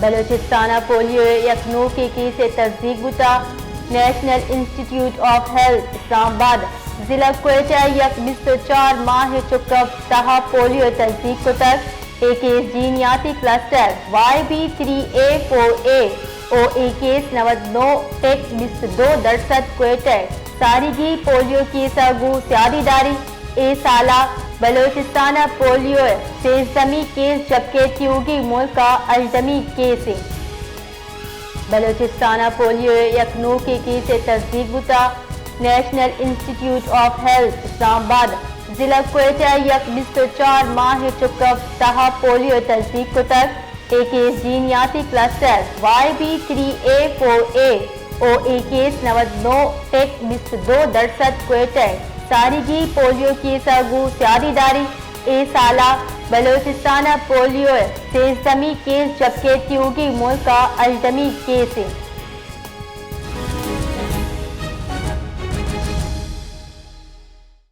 بلوچستان ءَ پولیو ءِ یک نوکیں کیسے تصدیق بوتگ۔ نیشنل انسٹیٹیوٹ آف ہیلتھ اسلام آباد، ضلع کوئٹہ ءِ یک بیست ءُ چار ماہ ءِ چک ءِ تہا پولیو ءِ تصدیق کتگ۔ اے کیس جینیاتی کلسٹر وائی بی تھری اے فور اے ءُ اے کیس نود نو ٹک بیست دو درسد کوئٹہ ءِ ساریگی پولیو کیس ءَ گوں سیادی داری۔ اے سال ءَ بلوچستان ءَ پولیو ءِ سیزدمی کیس، جبکہ تیوگیں ملک ءَ ہژدمی کیس انت۔ بلوچستان ءَ پولیو ءِ یک نوکیں کیسے تصدیق بوتگ۔ نیشنل انسٹیٹیوٹ آف ہیلتھ اسلام آباد، ضلع کوئٹہ ءِ یک بیست ءُ چار ماہ ءِ چک ءِ تہا پولیو ءِ تصدیق کتگ۔ اے کیس جینیاتی کلسٹر وائی بی تھری اے فور اے ءُ اے کیس نود نو ٹک بیست دو درسد کوئٹہ ءِ ساریگی پولیو کیس ءَ گوں سیادی داری۔ اے سال ءَ بلوچستان ءَ پولیو ءِ سیزدمی کیس، جبکہ تیوگیں ملک ءَ ہژدمی کیس انت۔